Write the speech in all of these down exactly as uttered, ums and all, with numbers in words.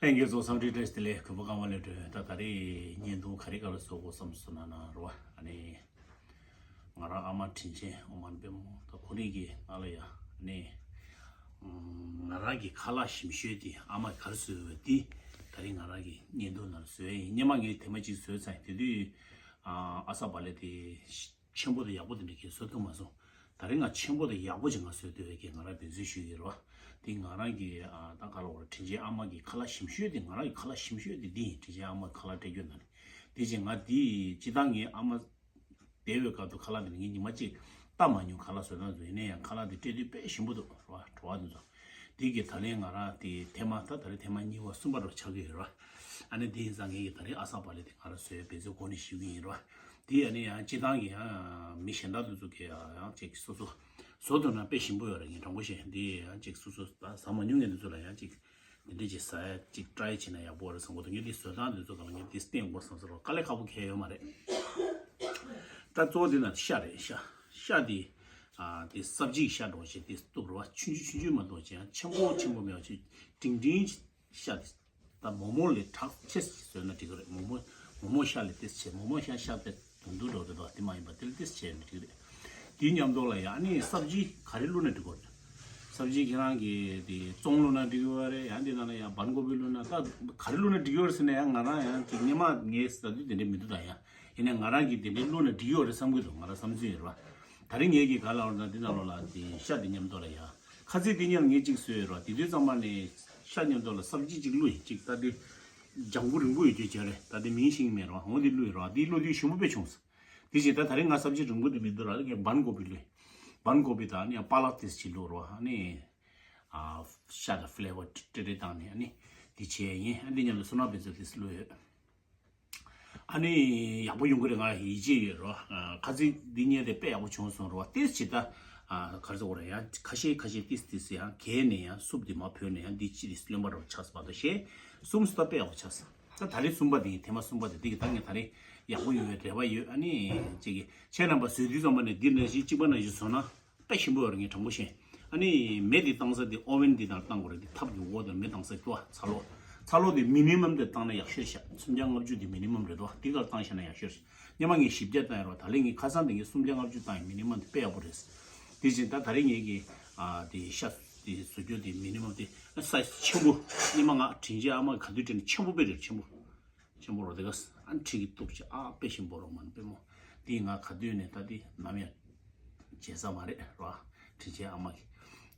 ལྷན་རྒྱས་ཚོ་འཚམས་འདྲི་བཀྲ་ཤིས་བདེ་ལེགས། གུས་པ་ཀརྨ་ལས་སྒྲོན། ད་ད་རེས་བརྙན་ཐུང་ག་རེ་ག་ལ་བཟོ་དགོས་བསམ་སོང་ན་ན་རོ། ཨ་ནི་ང་རང་ཨ་མ་དྲིན་ཆེན་ཨོ་མ་པད་མོ་ད་ཁོ་རང་གིས་ང་ལ་ཡ་ཨ་ནི་ང་རང་གི་ཁ་ལག་ཞིམ་ཤོས་དེ་ཨ་མ་ག་རེ་བཟོས་ཡོད་དེ་ད་རེས་ང་རང་གི་བརྙན་ཐུང་ནང་བཟོས་ཡིན། སྔོན་མ་ངས་དེ་མ་གཅིག་བཟོས་ཚར་ཡིན། དེ་དུས་ཨ་ས་པ་ལེ་དེ། ཆེན་པོ་དང་ཡག་པོ་དེ་འདྲ་གི་བཟོ་ཐུབ་མ་སོང་། ད་རིང་ང་ཆེན་པོ་དང་ཡག་པོ་ཅིག་ང་བཟོས་འདོད་པའི་གི་ང་རང་འབད་བརྩོན་ཞུ་གི་རེད་བ། དེ་ང་རང་གི་ཨ་ད་ག་ལ་བར་དྲིན་ཆེན་ཨ་མ་གི་ཁ་ལག་ཞིམ་ཤོས་དེ་ང་རང་གི་ཁ་ལག་ཞིམ་ཤོས་དེ་འདི་ཡིན། དྲིན་ཆེན་ཨ་མ་གི་ཁ་ལག་སྤྲད་རྒྱུ་ན་ནི། དེ་བཞིན་ང་འདི་སྤྱི་བཏང་ངའི་ཨ་མ་བསྡད་པའི་སྐབས་དུ་ཁ་ལག་དེ་ནི་ངས་ཉི་མ་གཅིག་ལྟ་མ་མྱོང་། ཁ་ལག་བཟོས་སྟངས་བཟོས་ཡིན་ན་ཡང་ཁ་ལག་དེ་སྤྲད་དུས་དཔེ་ཞིམ་པོ་འདུག་རེད་བ། བྲོ་བ་འདུག་ཚོ། དེ་གི་ད་ལན་ང་རང་དེ་ཐེངས་མ་ད་ད་རེས་ཐེངས་མ་གཉིས་པ་གསུམ་པ་རུ་ཆགས་ཀྱི་ཡོད་རེད་བ། ཨ་ནི་དེ་ཡིན་ཙང་ངས་ཀྱི་ད་རེས་ཨ་ས་པ་ལེ་དེ་ང་རང་བཟོས་འབད་རྩོལ་སྒོ་ནས་ཞུ་གི་ཡིན་རེད་བ། དེ་ཨ་ནི་ཡང་སྤྱི་བཏང་གི་ཡང་མི་གཞན་དག་དེ་ཚོ་གི་ཡང་ཅིག་སོ་སོ་བཟོ་ཐུབ་ན་དཔེ་ཞིམ་པོ་ཡོད་རེད། ངས་དྲང་པོ་བཤད། དེ་ཡང་ཅིག་སོ་སོ་ད་ཟ་མ་མྱོང་མཁན་དེ་ཚོ་ལ་ཡང་ཅིག་དེ་འདྲས་ཅིག་ཟ་ཡ་ཅིག་ཊ་རའི་བྱས་ན་ཡག་པོ་རེད་བསམ་གི་འདུག་ངས་དེ་བཟོ་སྟངས་དེ་ཚོ་ག་ལ་ངས་དེ་བསྟན་དགོས་བསམ་སོང་རེད་བ། དཀའ་ལས་ཁག་པོ་གང་ཡང་ཡོད་མ་རེད། ད་གཙོ་བོ་དེ་ན་ཤ་རེད། ཤ་ཤ་དེ་ཨ་དེ་སབ་ཇི་གི་ཤ་འདྲ་བོ་ཞིག་དེ་བཏུབ་རེད་བ། ཆུང་ཆུང་ཆུང་ཆུང་མ་གཏོགས་ཅིག་ཡང་ཆེན་པོ་ཆེན་པོ་མེད་པ་ཅིག་འབྲིང་འབྲིང་ཤ་དེ། ད་མོག་མོག་ལས་དྲག་ཆེ་བཟོས་ན་འགྲིག་གི་རེད། མོག་མོག་མོག་མོག་ཤ་ལས་ཏོག་ཙམ་ཆེ། མོག་མོག་ཤ་ཤ་དཔེ་དུང་དུ་འགྲོ་རེད་དོ། དེ་མ་ཡིན་པ་དེ་ལས་ཏོག་ཙམ་ཆེ་ན་འགྲིག་གི་རེད། དེའི་མཉམ་དུ་ལ་ཡང་ཨ་ནི་སབ་ཇི་ག་རེ་བླུགས་ན་འགྲིག་གི་རེད། སབ་ཇི་ཁྱེད་རང་གི་དེ་ཙོང་བླུགས་ན་འགྲིག་གི་རེད། ཡང་དེ་ནང་ལ་ཡང་བན་གོ་བི་བླུགས་ན་ད་ག་རེ་བླུགས་ན་འགྲིག་གི་རེད་ཟེར་ན་ཡང་ང་རང་ཡང་ཅིག་སྔོན་མ་ངས་ཟ་དུས་དེ་འདྲས་མི་འདུག་ད་ཡང་ཡིན་ནའི་ང་རང་གིས་དེ་འདྲས་བླུགས་ན་འགྲིག་གི་རེད་བསམ་གི་འདུག་ང་རང་བསམ་ཚུལ་ཡིན་རེད་བ། ད་རིང་ངེད་ཀྱི་ག་ལ་བར་ན་འདི་ནང་ལོགས་ལ་དེ་ཤ་དེ་མཉམ་དུ་ལ་ཡ། ཁ་ཚིག་དེ་ཉིད་ལ་ངས་གཅིག་བཟོས་ཡོད་ར། དེ་དུས་ཙམ་པ་ནས་ཤ་མཉམ་དུ་ལ་སབ་ཇི་གཅིག་བླུགས་ཡིན། གཅིག་ད་དེ་ལྗང་བུ་རིང་པོ་ཡོད་རྒྱུ་བྱས་རེད། ད་དེ་མིང་ཤེས་ཀྱི་མེད་ར། འོ་དེ་བླུགས་ཡོད་ར། དེ་བླུགས་དུས་ཞིམ་པོ་དཔེ་བྱུང་སོང་། དེ་བཞིན་ད་ད་རིང་ང་སབ་ཇི་རིང་པོ་དེ་མི་འདུག་ར། ངས་བན་གོ་བི་བླུགས་ཡིན། བན་གོ་བི་དང་ནི་པ་ལག་དེ་ཅིག་བླུགས་ར། ཨ་ནི་ཨ་ཤ་དང་ཕི་ལེ་ཝར་སྤྲད་སྤྲད་བཏང་ནས་ཨ་ནི་དེ་བྱས་ཡིན། ཨ་འདི་མཉམ་དུ་སོ་ན་བེ་ཚོ་དེ་བླུགས་ཡོད། ཨ་ནི་ཡག་པོ་ཡོང་གི་རེད། ང་ཡིད་ཆེས་ཡོད་རོ། ཁ་ཚིག་འདི་ཉིད་དེ་དཔེ་ཡག་པོ་བྱུང་སོང་རོ། ཏིས་ཇི་ལྟ་ག་རེ་ཟེར་དགོས་རེད། ཡང་ཁ་ཤས་ཁ་ཤས་ཏིས་ཏིས་ཡང་གས་ནས་ཡང་སུབ་དེ་མ་ཕོད་ནས་ཡང་འདི་ཅི་རེད་རློན་པ་རོ་ཆགས་སོང་བ་དང་ཤེས་གསུམ་སུ་ད་དཔེ་ཡག་པོ་ཆགས་སོང་། ད་ད་རེས་གསུམ་པ་དེ་ཡིན། ཐེངས་མ་གསུམ་པ་དེ་འདི་གི་ད་ངས་ད་རེས་ཡག་པོ་ཡོང་བའི་རེ་བ་ཡོད། ཨ་ནི་ཅིག་གི་ཁྱེད་རྣམ་པ་བཟོས་དུས་ཙམ་པ་ནས་འདི་ནང་བཞིན་གཅིག་པ་ནང་བཞིན་བཟོ་ན། དཔེ་ཞིམ་པོ་ཡོད་རེད། ངས་དྲང་པོ་བཤད། ཨ་ནི་མེ་འདི་བཏང་ས་དེ་ཨོ་ཝེན་འདི་ནང་བཏང་དགོས་རེད། འདི་ཐབ་ཀྱི་འོག་དེར་མེ་བཏང་ས་ཀྱོ་ཚ་ལོ། ཚ་ལོ་དེ་མི་ནི་མམ་དེ་བཏང་ན་ཡག་ཤོས་ཤག་སུམ་བརྒྱ་ལྔ་བཅུ་དེ་མི་ནི་མམ་རེད་དོ། འདི་གར་བཏང་ཤེ་ན་ཡག་ཤོས་རེད། སྔོན་མ་ངས་བཞི་བརྒྱ་བཏང་ཡོད་རེད། ད་ལན་ངས་ཁ་སང་དེ་ངས་སུམ་བརྒྱ་ལྔ་བཅུ་བཏང་ཡིན། མི་ནི་མམ་དེ་དཔེ་ཡག་པོ་རེད། དེ་བཞིན་ད་ད་རེས་ངས་ཀྱི་ཨ་དེ་ཤ་དེ་བཟོ་རྒྱུ་དེ་མི་ནི་མམ་དེ་ས་ཡི་ཆེན་པོ། སྔོན་མ་ང་དྲིན་ཆེན་ཨ་མ་ག་དུས་དྲན་ཆེན་པོ་དཔེ་རེད། ཆེན་པོ། ཆེན་པོ་རོ། དེ་ག་ཨ་ཁྲིད་ཀྱི་གཏུག་ཅིག་ཨ་དཔེ་ཞིམ་པོ་རོ་མ་ནི་པད་མོ། འདི་ང་ག་དུས་ནས་ད་འདི་ནམ་ཡང་བརྗེད་ས་མ་རེད་རོ། ཁྲིད་ཅིག་ཨ་མ་གི།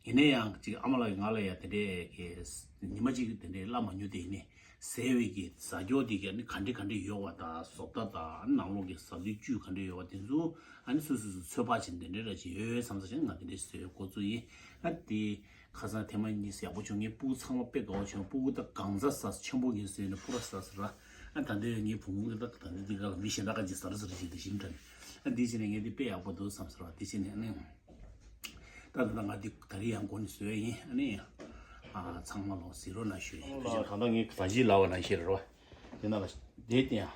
ཡིན་ན་ཡང་ཅིག་ཨ་མ་ལགས་ཀྱིས་ང་ལ་ཡ་དེ་འདྲས་ཀྱི་ཉི་མ་གཅིག་དེ་འདྲས་བསླབ་མ་མྱོང་། དེ་ཡིན་ནས་ཟས་པའི་གི་ཟ་རྒྱུ་དེ་གི་ཨ་ནི་ག་འདྲས་ག་འདྲས་ཡོད་བ་དང་། བཟོ་ལྟ་དང་ནང་ལོགས་ཀྱི་ཟ་དུས་བཅུད་ག་འདྲས་ཡོད་བ་དེ་ཚོ་ཨ་ནི་སོ་སོ་སོ་ཚོད་དཔག་བྱས་དེ་འདྲས་ར་ཅིག་ཡོད་ཡོད་བསམ་ས་ཅིག་ང་དེ་འདྲས་བཟོས་འགོ་བཙུགས་ཡིན། ཨ་དེ། ཁ་སང་ཐེངས་མ་གཉིས་ཡག་པོ་བྱུང་། ངའི་སྤུ་གུ་ཚང་མ་དཔེ་དགའ་བོ་བྱུང་། སྤུ་གུ་ད་གང་ཟ་ཟ་ཆེན་པོ་གིས་ཟོས་ནས་སྤུ་ར་ཟ་ཟེར་ར། ཨ་ད་འདི་ངའི་བུ་མོ་གིས་ད་ད་འདི་འདི་ག་ལ་མི་གཞན་དག་ག་ཅིག་ཟ་ར་ཟེར་ར་ཅིག་འདི་ཞིམ་དྲན། ཨ་འདི་བྱས་ནས་ངས་འདི་དཔེ་ཡག་པོ་འདུག་བསམ་ཟེར་བ། འདི་བྱས་ནས་ཨ་ནི། ད་ད་ད་ང་འདི་ད་རེས་ཡང་འགོ་ནས་བཟོས་ཡིན། ཨ་ནི། ཨ་ཚང་མ་ལོ་གཟིགས་རོགས་གནང་ཞུ་ཡིན། ད་ད་ངས་ད་ཅི་ལབ་པ་ནང་བཞིན་རེད་བ། དེ་ན་ལ་དེ་དེ་ཡང་།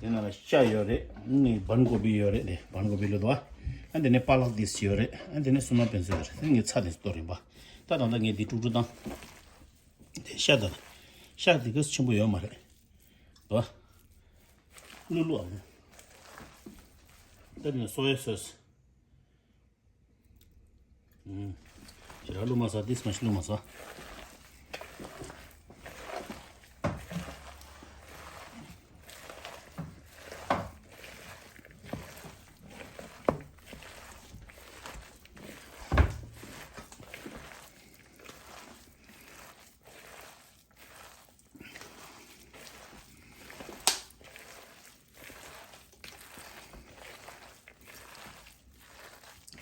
དེ་ན་ལ་ཤ་ཡོད་རེད། ནི་བན་གོ་བི་ཡོད་རེད། དེ་བན་གོ་བི་ལོ་དོ། ཨ་དེ་ནས་པ་ལག་དིས་ཡོད་རེད། ཨ་དེ་ནས་སུ་མ་པན་སུ་ཡོད་རེད། དེ་ངས་ཚ་དེ་སྟོར་རིམ་པ། ད་ད་ད་ངས་དེ་དཀྲུག་དཀྲུག་བཏང་། དེ་ཤ་ད་ཤ་དེ་ག་ཆེན་པོ་ཡོད་མ་རེད་དོ། ལུ་ལུ་ཨ་མོ། ད་དེ་ནས་སོ་ཡ་སོས། ཞེ་དྲག་བླུགས་མ་ཟ། ཏིས་མ་ཞིག་བླུགས་མ་ཟ།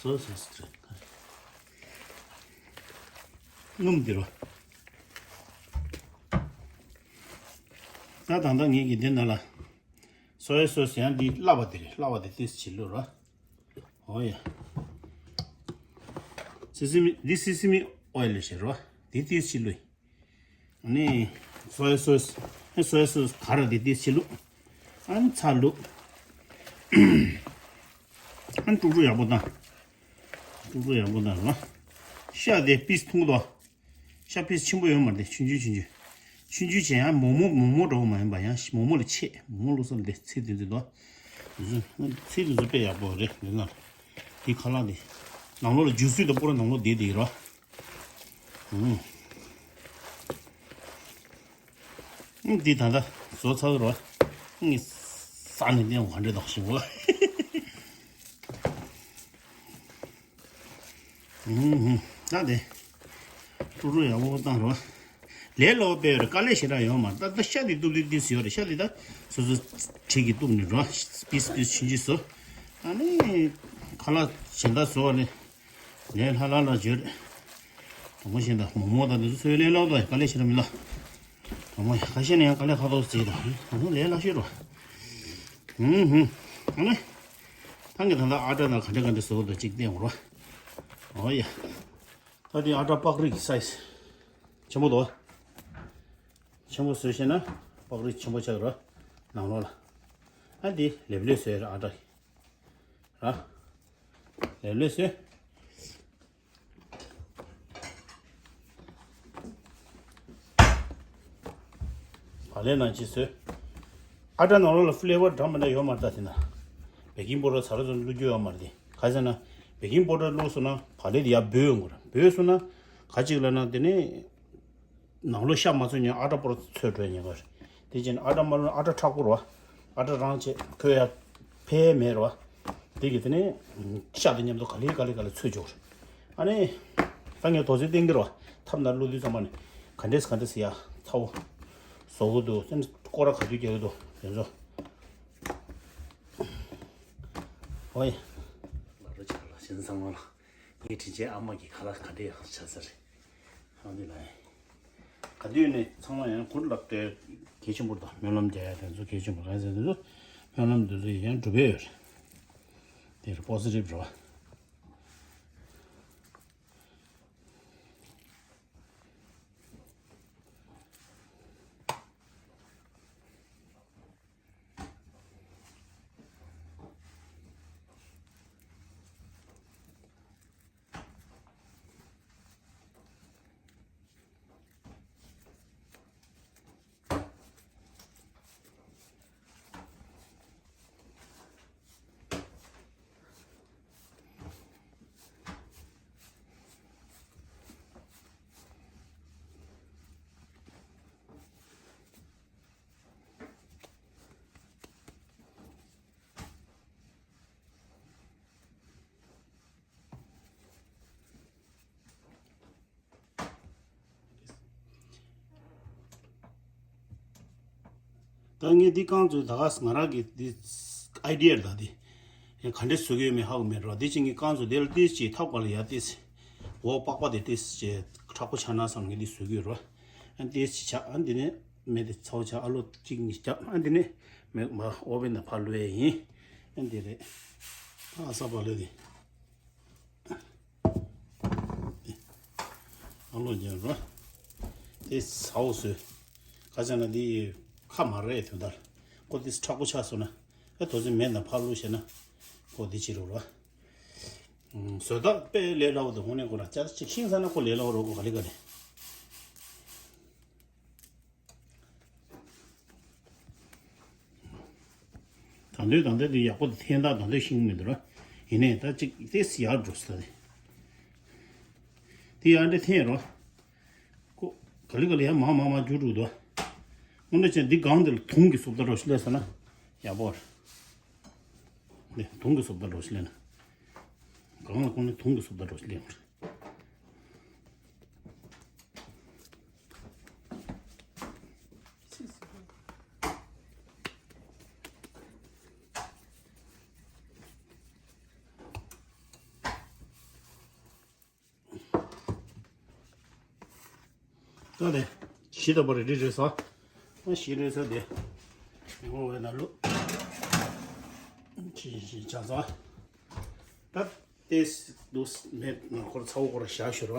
སོ་སོ་སོ། སྣུམ་འདི་རོ། ད་ད་ད་ངེད་ཀྱི་འདི་ན་ལ། སོ་ཡ་སོ་སི་ཡང་འདི་བསླབ་པ་འདི་རེད། བསླབ་པ་འདི་ཏིས་ཅིག་བླུགས་རོ། ཨོ་ཡ། སི་སི་མི་འདི་སི་སི་མི་ཨོ་ཡལ་ཞེས་རོ། འདི་ཏིས་ཅིག་བླུགས། ནི། སོ་ཡ་སོ་སི། སོ་ཡ་སོ་སི་ག་ར་དེ་དེ་ཕྱི་ལུགས། ཨ་ནི་ཚ་ལུགས། ཨ་ནི་དཀྲུག་དཀྲུག་ཡག་པོ་བཏང་། དཀྲུག་དཀྲུག་ཡག་པོ་བཏང་རོ། ཤ་དེ་པིས་ཐུང་དོ། ཤ་པིས་ཆེན་པོ་ཡོད་མ་རེད། ཆུང་ཆུང་ཆུང་ཆུང་། ཆུང་ཆུང་བྱས་ཡང་མོག་མོག་མོག་མོག་འདྲ་བོ་མ་ཡིན་པ་ཡང་མོག་མོག་ལ་ཆད། མོག་མོག་བླུགས་ས་ལ་དེ་ཚིག་དེ་ཚོ་འདུག་ཚིག་དེ་ཚོ་དཔེ་ཡག་པོ་རེད། འདི་ན་དེ་ཁ་ལག་དེ་ནང་ལོགས་ལ་ཇུ་སུ་དང་པོ་ར་ནང་ལོགས་བསྡད་བསྡད་ཀྱི་ར། ཨུམ། ཨུམ། འདི་ད་ལྟ་བཟོ་ཚར་ར། ངས་ས་ནས་ནས་བ་འདྲེ་དང་ཞིག་བ། ཨུམ། ད་དེ་ཀྲུག་ཀྲུག་ཡག་པོ་བཏང་ར། ལས་སླ་པོ་དཔེ་ཡོད་རེད། དཀའ་ལས་ཞེ་དྲག་ཡོད་མ་རེད། ད་ད་ཤ་དེ་གཏུབ་དུས་ཏིས་ཡོད་རེད། ཤ་དེ་ད་སོ་སོ་གྲི་གིས་གཏུབ་ནས་ར། པིས་པིས་ཆུང་ཆུང་བཟོ། ཨ་ནི་ཁ་ལག་གཞན་དག་བཟོ་བ་ནི་ལས་སླ་སླ་ལ་བརྗོད་རེད། དང་པོ་གཞན་དག་མོག་མོག་དང་དེ་ཚོ་ཚོས་ལས་སླ་པོ་དང་དཀའ་ལས་ཞེ་དྲག་མི་སླ། དང་པོ་ཁ་ཤས་ནས་ཡང་དཀའ་ལས་ཁག་པོ་བྱེད་དང་། དང་པོ་ལས་སླ་ཤོས་རེད། ཧུམ་ཧུམ། ཨ་ནི་ཐང་གི་ད་ལྟ་ཨ་ཊ་ནང་ག་འདྲ་ག་འདྲ་བཟོ་དགོས་འདུག་ཅིག་བསྟན་འོང་ར། ཨོ་ཡ། ད་དེ་ཨ་ཊ་པགས་རིགས་ཀྱི་སའི་ཛི་ཆེན་པོ་འདུག་ཆེན་པོ་བཟོས་ཤེས་ན་པགས་རིགས་ཆེན་པོ་ཆགས་ར། ནང་ལོགས་ལ། ཨ་འདི་ལེབ་ལེབ་བཟོས་ར། ཨ་ཊ་ར། ལེབ་ལེབ་བཟོས། བག་ལེབ་ནང་ཅིག་བཟོས། ཨ་ཊ་ནང་ལོགས་ལ་ཕི་ལེ་ཝར་འདྲ་མི་འདྲ་ཡོད་མ་རེད། ད་དེ་ན་བེ་ཀིང་པའུ་ཌར་ཚ་ར་ཚོ་བླུག་རྒྱུ་ཡོད་མ་རེད། དེ་ག་ཟེར་ན་བེ་ཀིང་པའུ་ཌར་བླུགས་སོང་ན་བག་ལེབ་དེ་ཡར་སྦོས་ཡོང་གི་རེད། སྦོས་སོང་ན་ག་ཅིག་ལབ་ན་དེ་ནི་ནང་ལོགས་ཤ་མ་ཚུད་ཉན་ཨ་ཊ་པོ་ར་ཚོས་འགྲོ་ཉན་པ་རེད། དེ་བྱས་ན་ཨ་ཊ་མ་བླུགས་ན་ཨ་ཊ་མཁྲེགས་པོ་རེད་བ། ཨ་ཊ་རང་བྱས་ཁོས་ཡར་ཕེབས་མེད་རེད་བ། དེ་གི་དེ་ནས་ཤ་དང་མཉམ་དུ་ག་ལེ་ག་ལེ་ག་ལེ་ཚོས་འཇོག་རེད། ཨ་ནི་ད་ངས་དོགས་ཟོན་བསྟན་གྱི་རེད་བ། ཐབ་ནང་བླུགས་དུས་ཙམ་པ་ནས་ག་འདྲས་ག་འདྲས་ཡ་ཚ་བོ་བཟོ་གི་འདུག་སེམས་སྐོར་ར་ག་དུས་རྒྱག་གི་འདུག་དེ་ཚོ། ཨོ་ཡ། ལ་རོ་ཆགས་ལ་ཞེན་ཚང་མ་ལ། ངའི་དྲིན་ཆེན་ཨ་མ་གི་ཁ་ལག་ག་འདྲས་ཡག་ཆགས་ས་རེད། ཨ་འདི་ལ་ཡིན། ག་དུས་ནས་ཚང་མ་ཡང་གུར་ལག་དེ་གལ་ཆེན་པོ་དང་སྨོན་ལམ་རྒྱག་ཡ་དེ་ཚོ་གལ་ཆེན་པོ་རེད་ཟེར། དེ་ཚོ་སྨོན་ལམ་དེ་ཚོ་ཡང་འགྲུབ་པ་ཡོད་རེད། དེ་རེད། པོ་སི་ཊིབ་རེད་བ། ད་ངས་འདི་རྐང་བཙུགས་ད་ག་ང་རང་གི་འདི་ཨའི་ཌི་ཡ་ལ་འདི་ཡང་ག་འདྲས་བཟོ་གི་ཡོད་མེད་ཧ་གོ་མེད་རོ། འདི་ཅིག་ངས་རྐང་བཙུགས་དེ་ལ་ཏིས་ཅིག་ཐབ་ཀ་ལ་ཡ་ཏིས་འོག་པགས་པ་དེ་ཏིས་ཅིག་མཁྲེགས་པོ་ཆགས་ན་བསམ་ངས་འདི་བཟོ་གི་ཡོད་རོ། ཨ་ཏིས་ཅིག་ཆགས། ཨ་འདི་ནས་མེ་དེ་ཚ་བོ་ཆགས། ཨ་ལོ་གཅིག་གཉིས་བརྒྱབ། ཨ་འདི་ནས་མེ་མ་ཨོ་བན་ནང་ཕར་བླུགས་ཡས་ཡིན། ཨ་འདི་རེད། ཨ་ས་ཕར་ལོས་དེ། ཨ་ལོ་རྒྱབ་རོ། དེ་ཚ་བོ་བཟོས། ག་ཟེར་ན་འདི་ཁ་མ་རེད་དོན་དག་ཁོ་དེ་མཁྲེགས་པོ་ཆགས་སོང་ན། ཨ་དོ་ཚོད་མེད་ན་ཕར་བླུགས་བྱས་ན་ཁོ་འདི་བྱེད་རོགས་རོ། བཟོ་ལྟ་དཔེ་ལས་སླ་བོ་འདུག་དངོས་གནས་ཁོ་རང་ཅག་ཅིག་ཤེས་ས་ན་ཁོ་ལས་སླ་བོ་རོ། ཁོ་ག་ལེ་ག་ལེ། ད་འདོད་ད་འདོད་དེ་ཡག་པོ་དེ་འཐེན་ད་ད་འདོད་ཤིང་མི་འདུག་ར། ཡིན་ནའི་ད་ཅིག་ཏེས་ཡར་འགྲོ་སྲིད་ད་དེ། དེ་ཡར་འདྲེ་འཐེན་རོ། ཁོ་ག་ལེ་ག་ལེ་ཡར་མང་མང་མང་རྒྱུག་འགྲོ་འདུག་དངོས་གནས་བྱས་འདི་སྒང་འདི་ལ་དུང་གི་བཟོ་ལྟ་འདྲ་ཞིག་སླེབས་སོང་ན་ཡག་པོ་རེད། འདི་དུང་གི་བཟོ་ལྟ་འདྲ་ཞིག་སླེབས་ན། སྒང་ལ་ཁོ་ནི་དུང་གི་བཟོ་ལྟ་འདྲ་ཞིག་སླེབས་རེད། ད་ལས་གཞི་ལྟ་བུ་རེ་རེ་རེ་ས། ཨ་གཞི་རེ་ས་དེ་མི་འོང་བའི་ནང་བླུགས། གཞི་གཞི་ཆགས་ས། ད་ཏེས་དུས་མེད་ནང་ཁོར་ཚ་བོ་ཁོ་ར་བཞག་ཞོར་བ།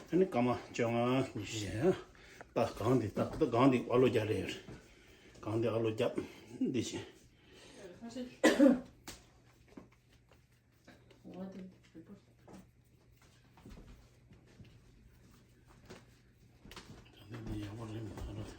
ཨ་ནི་སྐར་མ་བཅོ་ལྔ་ཉི་ཤུ་བྱས་ཡང་། ད་གང་དེ་ད་ད་གང་དེ་ཨ་ལོ་རྒྱག་རེ་ཡོད། གང་དེ་ཨ་ལོ་རྒྱབ་འདི་བྱས། འདི་ཡག་པོ་རེད་མ་རེད།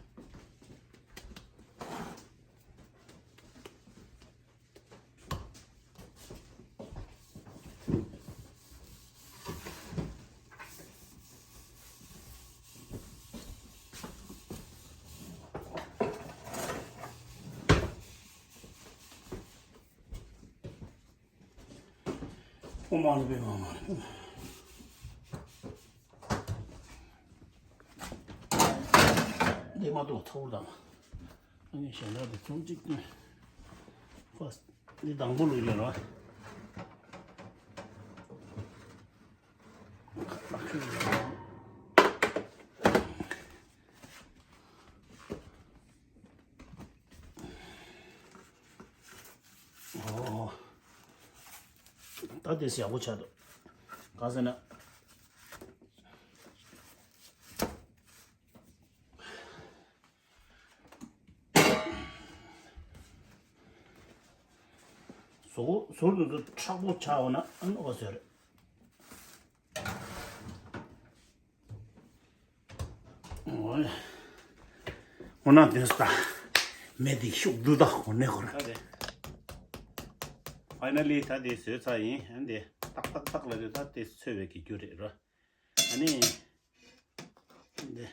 མ་རེད་པས། མ་མ་རེད། འདི་མ་གཏོགས་ཐོར་དང་། ཨ་ནི་གཞན་དག་དེ་ཚོང་གཅིག་ཏུ། ཧོ། འདི་དང་པོ་ལུགས་ཡོད་ར། ཨོ། ད་དེ་ཡག་པོ་ཆགས་འདུག་གང་ཟེར་ན། ཟོར་ཟོར་དུ་དུ་མཁྲེགས་པོ་ཆགས་འོང་ན་ཨ་ནི་ཨོ་ཟེར། འོ་ན་དེ་ས་མེ་དེ་ཤུགས་འདུག་ད་གོ་ནས་གོ་ར། ད་དེ་ཕའི་ན་ལི་ད་དེ་བཟོས་ཚར་ཡིན། ཨ་དེ་ཏག་ཏག་ཏག་ལ་དེ་ད་དེ་ཚོས་པའི་གི་རྒྱུ་རེད་ར། ཨ་ནི། འདི།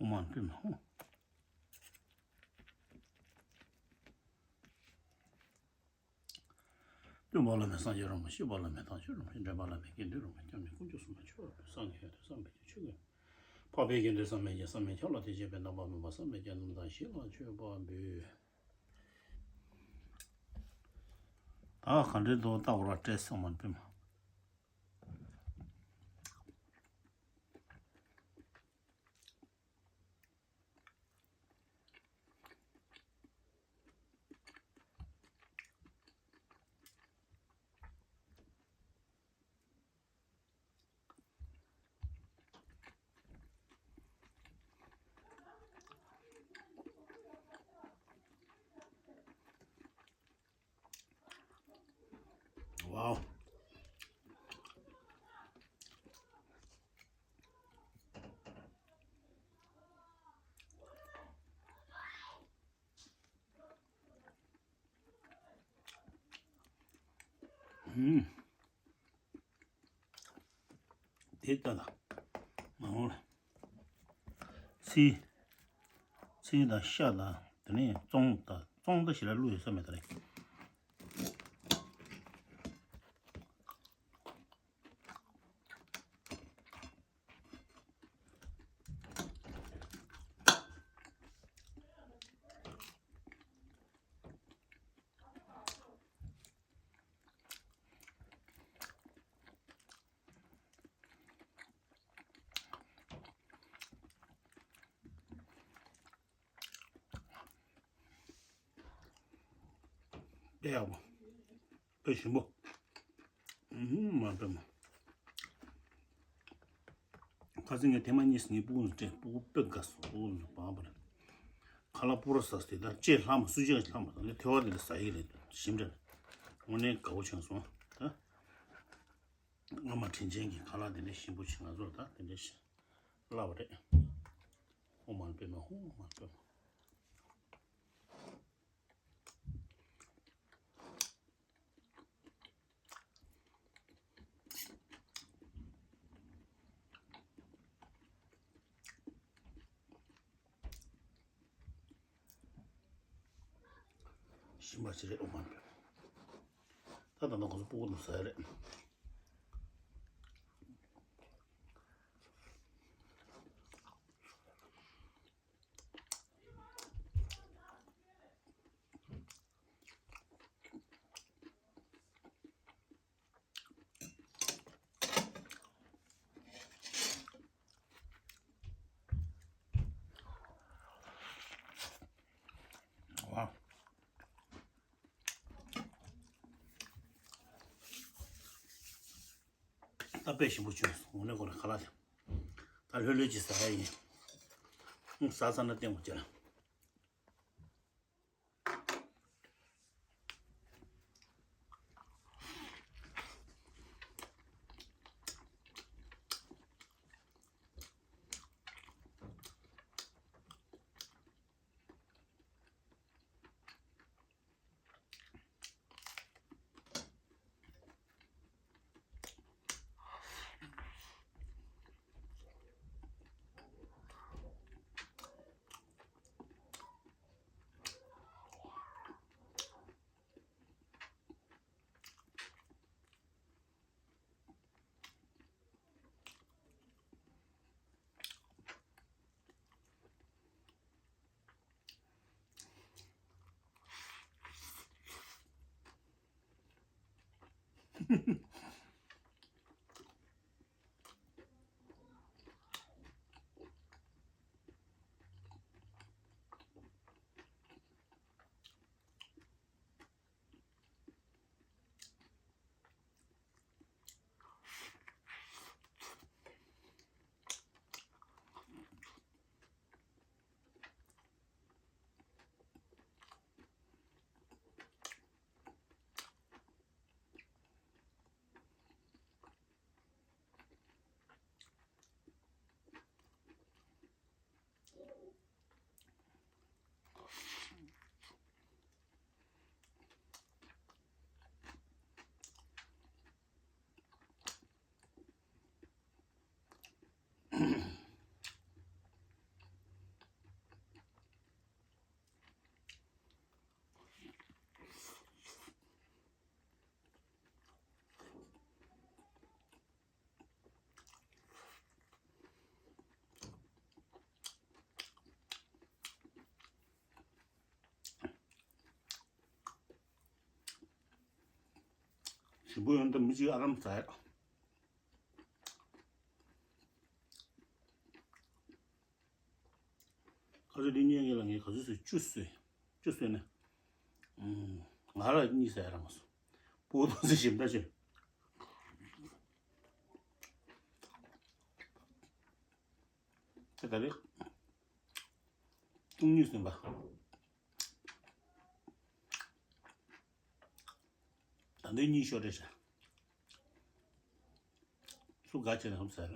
ཨོཾ་མ་ཎི་པདྨེ་ཧཱུྃ། སྟོན་པ་བླ་མེད་སངས་རྒྱས་རིན་པོ་ཆེ། སྤྱོད་པ་བླ་མེད་དམ་ཆོས་རིན་པོ་ཆེ། འདྲེན་པ་བླ་མེད་དགེ་འདུན་རིན་པོ་ཆེ། སྐྱབས་གནས་དཀོན་མཆོག་གསུམ་ལ་མཆོད་པར་འབུལ། སངས་རྒྱས་བསྐྱངས་ཏེ་བསམ་པའི་ཆོས་ཀུན། འཕགས་པའི་དགེ་འདུན་བསམ་མི་ཁྱབ། བསམ་མི་ཁྱབ་ལ་དད་ཅིང་ཕན་ནུས་པ་མེད་པ་བསམ་མི་ཁྱབ་རྣམས་དང་བཞི་ལ་མཆོད་པར་འབུལ། ད་ག་འདྲའི་མདོག་ལྟ་བུ་ར་སྤྲད་སོང་མ་སྤེན་པ། ཝའོ། ཨུམ། དེ་ལྟ་ལ། མ་འོང་ལ། ཚིལ། ཚིལ་དང་ཤ་དང་དེ་ནས་བཙོང་དང་བཙོང་ད་ཞིག་ལ་བླུགས་ཡོད་ས་མེད་ད་རེད། དཔེ་ཡག་པོ། དཔེ་ཞིམ་པོ། ཨུམ་མ་དཔེ་མ། ཁ་སང་ངས་ཐེངས་མ་གཉིས་ངའི་སྤུ་གུ་ཚོ་སྤྲད། སྤུ་གུ་དཔེ་དགའ་སོང་། སྤུ་གུ་ཚོ་བག་པ་རེད། ཁ་ལག་སྤུ་ར་ཟ་སྟེ་ད་ལྕེ་ལྷག་མ་སུ་ཅིག་ལྷག་མ་སོང་། ངས་ཐོ་བ་དེ་འདྲ་ཟ་ཡི་རེད། ཞིམ་དྲགས། དངོས་གནས་དགའ་བོ་བྱུང་སོང་ད། ཨ་མ་དྲིན་ཅན་གྱི་ཁ་ལག་དེ་འདྲ་ཞིམ་པོ་བྱུང་། ང་ཚོར་ད་དེ་འདྲ་ཞིག་བསླབས་པ་རེད། ཨོཾ་མ་ཎི་པདྨེ་ཧཱུྃ། ཨོཾ་མ་ཎི་པདྨེ། ཞིམ་པ་ཞིག་རེད། ཨོཾ་མ་ཎི་པདྨེ། ད་ད་ནང་ཁོ་ཚོ་སྤུ་གུ་འདུག་ཟ་ཡ་རེད། ཝའོ། ད་དཔེ་ཞིམ་པོ་བྱུང་སོང་། དངོས་གནས་ཁོ་རང་ཁ་ལག་དེ། ད་ལྷོད་ལྷོད་ཅིག་ཟ་ཡ་ཡིན། ཨང་། ཟ་ཚར་ན་བསྟན་དགོས་ཀྱི་རེད། ཞིམ་པོ་ཡོང་དུས་མི་གཅིག་ཨ་རམ་ཟ་ཡ། ཁ་ཚོད་འདི་གཉིས་ངེད་ལ་ངས་ག་ཚོད་བཟོས། བཅུ་བཟོས། བཅུ་བཟོས་ནས། ང་ལ་གཉིས་ཟ་ཡ་རག་མ་སོང་། སྤུ་གུ་ཐོག་ཚད་ཞིམ་ད་ཆེ། ད་ད་རེས། སྟོང་གཉིས་ཟིན་པ། ད་འདི་གཉིས་ཤོར་རེད་ཤག་སུ་དགའ་བྱས་ན་ཧུབ་ཟ་ར།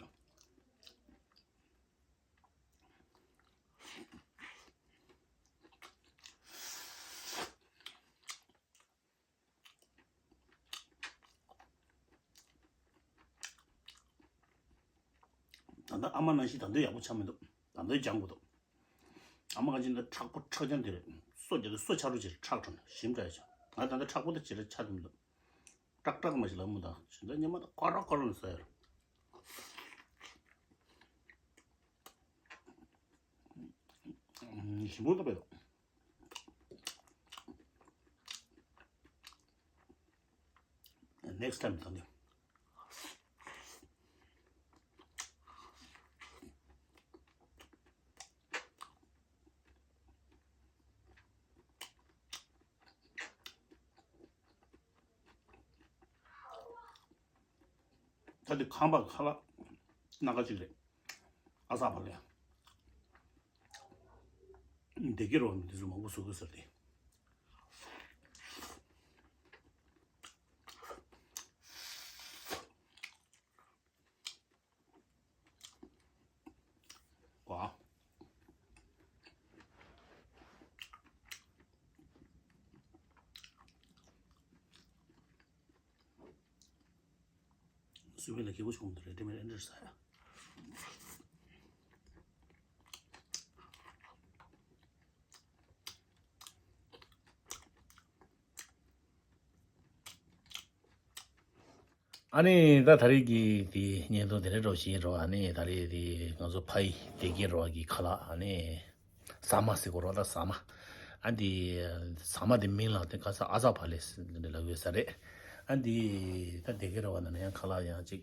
ད་ལྟ་ཨ་མ་ནང་བཞིན་ད་ལྟ་ཡག་པོ་ཆགས་མི་འདུག་ད་ལྟ་སྦྱང་དགོས་འདུག་ཨ་མ་ག་ཅིག་ད་མཁྲེགས་པོ་མཁྲེགས་རྐྱང་དེ་རེད། སོ་རྒྱག་དུས་སོ་ཆགས་རོགས་བྱེད། མཁྲེགས་འགྲོ་ན་ཞིམ་དྲགས་ཡ་ཆགས། ང་ད་ལྟ་མཁྲེགས་པོ་དེ་ཇེ་ཆེར་ཆགས་ཐུབ་མི་འདུག་ཀྲག་ཀྲག་མ་ཞིག་ལབ་མོ་དང་ཇི་འདྲ་ཉི་མ་དང་ཀོ་རོ་ཀོ་རོ་ནས་ཟ་ཡ་རེད། ཞིམ་པོ་འདུག་པས། Next time ད་ནི། ད་དེ་ཁང་པ་ཁ་ལག་སྣ་ཁ་ཅིག་རེད། ཨ་ས་བ་ལས། བདེ་སྐྱིད་རོགས་འདི་ཚོ་མང་པོ་བཟོ་དགོས་ཟེར་ཏེ། ཝ། སུས་མེད་ལ་སྐྱིད་པོ་བྱུང་འདུག་རེད་དེ་མེད་ཨེ་འདྲ་ཟ་ཡ། ཨ་ནི་ད་ད་རེས་ཀྱི་དེ་བརྙན་ཐུང་དེ་འདྲ་འདྲ་བོ་ཞིག་ཡིན་རོགས། ཨ་ནི་ད་རེས་དེ་ང་ཚོ་ཕ་ཡི་བདེ་སྐྱིད་རོགས་ཀྱི་ཁ་ལག་ཨ་ནི་ཟ་མ་ཟེར་དགོས་རོགས། ད་ཟ་མ་ཨ་འདི་ཟ་མ་དེ་མིང་ལ་དེ་ག་ས་ཨ་ཟ་བ་ལས་ལབ་ཡོད་ས་རེད། ཨ་འདི་ད་བདེ་སྐྱིད་རོགས་ནང་ན་ཡང་ཁ་ལག་ཡང་ཅིག་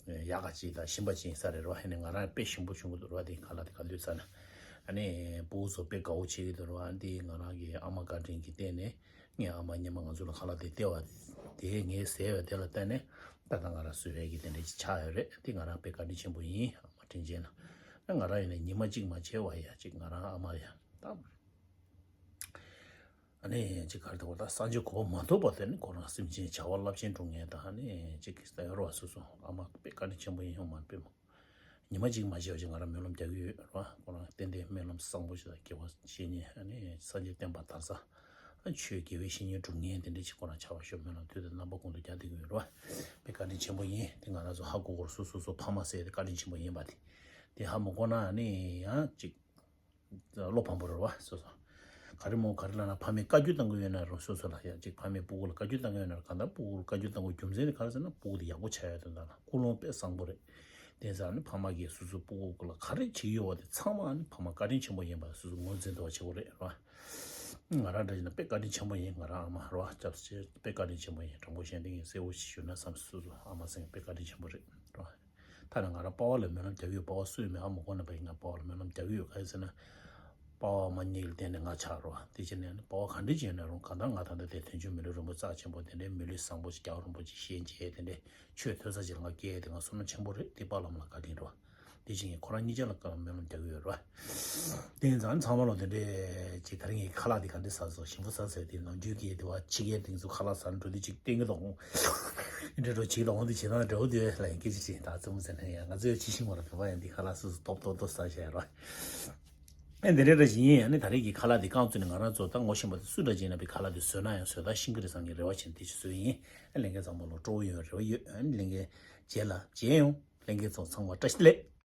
ཡག་ག་ཅིག་དང་ཞིམ་པ་ཅིག་ཡིན་ས་རེད་རོགས། ཨ་ནི་ང་རང་དཔེ་ཞིམ་པོ་བྱུང་གི་འདུག་རོགས། དེ་ཁ་ལག་དེ་ག་དུས་ཟ་ན་ཨ་ནི་སྤུ་གུ་ཚོ་དཔེ་དགའ་བོ་བྱེད་ཀྱི་འདུག་རོགས། ཨ་འདི་ང་རང་གི་ཨ་མ་བཀའ་དྲིན་གྱི་བརྟེན་ནས། ངའི་ཨ་མ་སྔོན་མ་ང་ཚོ་ལ་ཁ་ལག་དེ་སྟེར་བ་དེ་ངས་ཟས་པ་དེ་ལ་བརྟེན་ནས་ད་ལྟ་ང་རང་བཟོ་ཡས་ཀྱི་དེ་འདྲ་ཅིག་ཆགས་ཡོད་རེད། དེ་ང་རང་དཔེ་བཀའ་དྲིན་ཆེན་པོ་ཡིན། ཨ་མ་དྲིན་ཆེན་ལ། ང་རང་ཡིན་ན་ཉི་མ་གཅིག་མ་བྱས་པ་ཡ་ཅིག་ང་རང་ཨ་མ་ཡ་ད། ཨ་ནི་ཅིག་ག་རེ་ད་གོ་ད་སངས་རྒྱས་གོ་འཕང་མ་ཐོབ་བར་དུ་ནི་ཁོ་རང་སེམས་ཅན་བྱ་བ་རླབས་ཆེན་སྒྲུབ་མཁན་དང་ཨ་ནི་ཅིག་གི་ས་ཡོད་རོགས། སོ་སོ་ཨ་མ་དཔེ་བཀའ་དྲིན་ཆེན་པོ་ཡིན། ཡོང་མ་དཔེ་མོ། ཉི་མ་གཅིག་མ་བྱས་པ་ཅིག་ང་རང་སྨོན་ལམ་རྒྱག་གི་ཡོད་རེད་བ། ཁོ་རང་ཏན་ཏན་སྨོན་ལམ་བཟང་པོ་ཞིག་དང་དགེ་བ་བཤེས་གཉེན་ཨ་ནི་སངས་རྒྱས་བསྟན་པ་དར་ས། ཨ་ཆོས་དགེ་བའི་བཤེས་གཉེན་སྒྲུབ་མཁན་དེ་འདྲ་ཞིག་ཁོ་རང་ཆགས་པ་ཤོག་སྨོན་ལམ་དུས་དང་རྣམ་པ་ཀུན་ཏུ་རྒྱག་བསྡད་ཀྱི་ཡོད་རེད་བ། དཔེ་བཀའ་དྲིན་ཆེན་པོ་ཡིན། དེ་ང་རང་ཚོ་ཧ་གོ་གོ་རེད། སོ་སོ་སོ་ཕ་མ་ཟེར་དེ་བཀའ་དྲིན་ཆེན་པོ་ཡིན་པ་དེ། དེ་ཧ་མ་གོ་ན་ཨ་ནི་ཡང་ཅིག་བློ་ཕམ་པོ་རེད་བ། སོ་སོ་ག་རེ་མོ་ག་རེ་ལབ་ན་ཕ་མས་བཀའ་བཀྱོན་བཏང་གི་ཡོད་ན་རུང་སོ་སོ་ལ་ཡང་ཅིག་ཕ་མས་སྤུ་གུ་ལ་བཀའ་བཀྱོན་བཏང་གི་ཡོད་ན་རུང་གང་ལྟར་སྤུ་གུ་ལ་བཀའ་བཀྱོན་བཏང་དགོས་རྒྱུ་མཚན་དེ་ག་རེ་ཟེར་ན་སྤུ་གུ་དེ་ཡག་པོ་ཆགས་ཡོད་དོན་དག་ལ་ཀུན་སློང་དཔེ་བཟང་པོ་རེད། དེ་ཟེར་ནས་ཕ་མ་གིས་སོ་སོའི་སྤུ་གུ་ལ་ག་རེ་བྱེད་ཀྱི་ཡོད་པ་དེ་ཚང་མ་ནི་ཕ་མ་བཀའ་དྲིན་ཆེན་པོ་ཡིན་པ་སོ་སོ་ངོས་འཛིན་འདུག་བ་བྱེད་དགོས་རེད་ར། ང་རང་འདྲ་ཡིན་ན་དཔེ་བཀའ་དྲིན་ཆེན་པོ་ཡིན། ང་རང་ཨ་མ་རོ་སྐྱབས་སེ་དཔེ་བཀའ་དྲིན་ཆེན་པོ་ཡིན། དྲང་པོ་བཤད་འདི་ཡིན་གསལ་བོ་ཞིག་ཞུ་ན་བསམ་སོ་སོ་ཨ་མ་སེང་དཔེ་བཀའ་དྲིན་ཆེན་པོ་རེད་རོ། ཐ་ན་ང་རང་པ་ཕ་ལ་སྨོན་ལམ་རྒྱག་གི་ཡོད། པ་ཕ་སུ་ཡིན་མིན་ཧ་མ་གོ་ན་པ་ཡིན། ང་པ་ཕ་ལ་སྨོན་ལམ་རྒྱག་གི་ཡོད། ག་རེ་ཟེར་ན། པ་ཕ་མ་གཉིས་ལ་བརྟེན་ནས་ང་ཆགས་རོ། དེ་བྱས་ནས་པ་ཕ་ག་འདྲ་ཅིག་ཡོད་ན་རུང་གང་ལྟར་ང་ད་ལྟ་དེ་དོན་གཅོད་མི་ལུས་རིན་པོ་ཆེ་རྩ་ཆེན་པོ་དེ་འདྲའི་མི་ལུས་བཟང་པོ་ཅིག་རྒྱལ་བ་རིན་པོ་ཆེ་ཞལ་མཇལ་དེ་འདྲའི་ཆོས་ཐོས་ས་ཅིག་ལ་ང་སྐྱེས་དེ་ང་བསོད་ནམས་ཆེན་པོ་རེད། དེ་པ་ལམ་ལ་བཀའ་དྲིན་རོ། དེ་བཞིན་ཁོ་རང་གཉིས་ཆ་ལ་བཀའ་སྨོན་ལམ་རྒྱག་གི་ཡོད་རེད་བ། དེ་ཡིན་ཙང་ཚང་མ་ལོ་དེ་འདྲས་ཅིག་ད་རིང་གི་ཁ་ལག་དེ་ག་འདྲས་ཟ་སོང་། ཞིམ་པོ་ཟ་ཟེར། དེ་ནམ་རྒྱུན་གྱི་དེ་བ་ཕྱི་རྒྱལ་དེང་ཚོ་ཁ་ལག་ཟ་འགྲོ་དུས་ཅིག་སྟེང་གི་དོག་འདྲེ་འགྲོ་ཅིག་དོག་འདི་བྱེད་སྟངས་འདྲ་བོ་དེ་ལ་ཡང་སྐད་ཆ་ཅིག་ད་རྩེད་མོ་ཟེར་ན་ཡང་ང་ཚོ་ཡང་ཕྱི་ཤིང་བ་ལ་བོད་པ་ཡང་འདི་ཁ་ལག་སོ་སོ་སྟོབ་སྟོབ་སྟོབ་ཟ་བྱས་རོ། ཨེ་འདི་འདྲས་འདྲ་ཞིག་ཡིན། ཡང་ནི་ད་རིང་གི་ཁ་ལག་འདི་རྐང་བཙུགས་ནས་ང་རང་ཚོ་ད་ངོ་ཤེས་པ་དེ་སུ་འདྲ་ཅིག་ཡིན་ན་པའི་ཁ་ལག་འདི་བཟོས་ན་ཡང་བཟོ་ད་ཤིང་གི་རེད་བསམ་གྱི་རེ་བ་བྱས་ནས་དེ་ཅིག་བཟོས་ཡིན། ཨེ་ལྷན་རྒྱས་ཚང་མ་ལོ་སྤྲོ་བོ་ཡོང་རེ་བ་ཡོད། ཨེ་ལྷན་རྒྱས་རྗེས་ལ་མཇལ་ཡོང་། ལྷན་རྒྱས་ཚོ་ཚང་མ་བཀྲ་ཤིས་བདེ་ལེགས།